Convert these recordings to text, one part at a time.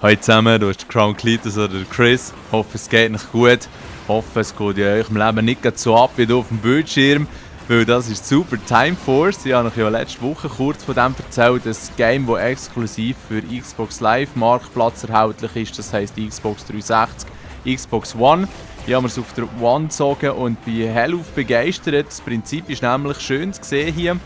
Hallo zusammen, du bist Crown Cletus oder Chris. Ich hoffe, es geht euch gut. Ich hoffe, es geht in eurem Leben nicht so ab wie auf dem Bildschirm. Weil das ist super Time Force. Ich habe euch ja letzte Woche kurz von dem erzählt. Das Game, das exklusiv für Xbox Live Marktplatz erhältlich ist. Das heisst Xbox 360, Xbox One. Ich habe es auf der One gezogen und bin hellauf begeistert. Das Prinzip ist nämlich schön zu sehen hier.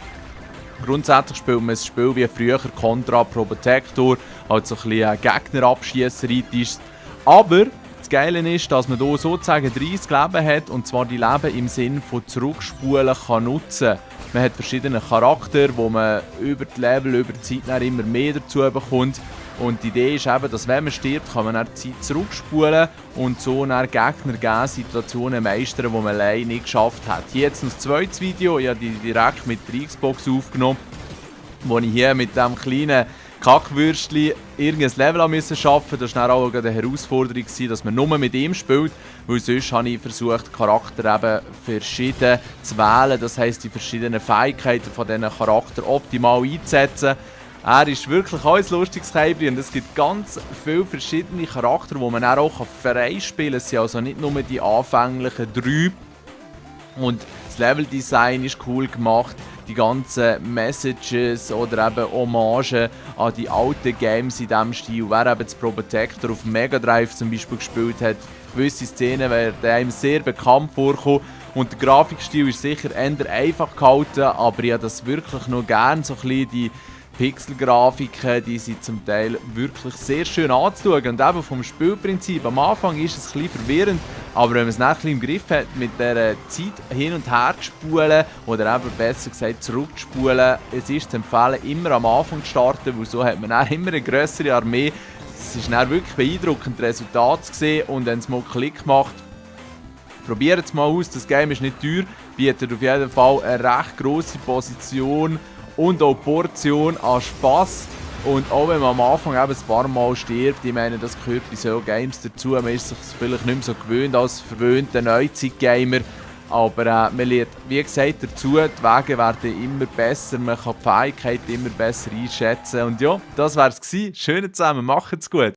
Grundsätzlich spielt man ein Spiel wie früher Contra Pro Protector, also ein bisschen Gegnerabschiesseritis. Aber das Geile ist, dass man hier sozusagen 30 Leben hat und zwar die Leben im Sinne von Zurückspulen kann nutzen. Man hat verschiedene Charaktere, wo man über die Level, über die Zeit dann immer mehr dazu bekommt. Und die Idee ist eben, dass wenn man stirbt, kann man dann die Zeit zurückspulen und so dann Gegner geben, Situationen meistern, die man allein nicht geschafft hat. Hier jetzt noch ein zweites Video, ich habe die direkt mit der Xbox aufgenommen, wo ich hier mit diesem kleinen Kackwürstchen irgendein Level schaffen musste. Das war dann auch eine Herausforderung, dass man nur mit ihm spielt, weil sonst habe ich versucht, den Charakter eben verschieden zu wählen. Das heisst, die verschiedenen Fähigkeiten von diesen Charakteren optimal einzusetzen. Er ist wirklich auch ein lustiges Käibli und es gibt ganz viele verschiedene Charaktere, die man auch freispielen kann. Es sind also nicht nur die anfänglichen 3. Und das Leveldesign ist cool gemacht. Die ganzen Messages oder eben Hommagen an die alten Games in diesem Stil. Wer eben das Pro Protector auf Mega Drive zum Beispiel gespielt hat, gewisse Szenen werden einem sehr bekannt vorkommen. Und der Grafikstil ist sicher eher einfach gehalten, aber ich habe das wirklich noch gerne, so ein bisschen die Pixelgrafiken, die sind zum Teil wirklich sehr schön anzuschauen. Und eben vom Spielprinzip, am Anfang ist es ein bisschen verwirrend, aber wenn man es nachher im Griff hat, mit der Zeit hin und her zu spulen, oder eben besser gesagt zurückzuspulen, es ist zu empfehlen, immer am Anfang zu starten, weil so hat man dann immer eine grössere Armee. Es ist dann wirklich beeindruckend, das Resultat zu sehen, und wenn es mal Klick macht, probiert es mal aus. Das Game ist nicht teuer, bietet auf jeden Fall eine recht grosse Position und auch Portion an Spass. Und auch wenn man am Anfang eben ein paar Mal stirbt, ich meine, das gehört bei so Games dazu. Man ist sich vielleicht nicht mehr so gewöhnt als verwöhnter Neuzeit-Gamer. Aber man lernt, wie gesagt, dazu, die Wege werden immer besser, man kann die Fähigkeiten immer besser einschätzen. Und ja, das wär's gewesen. Schön zusammen, macht's gut!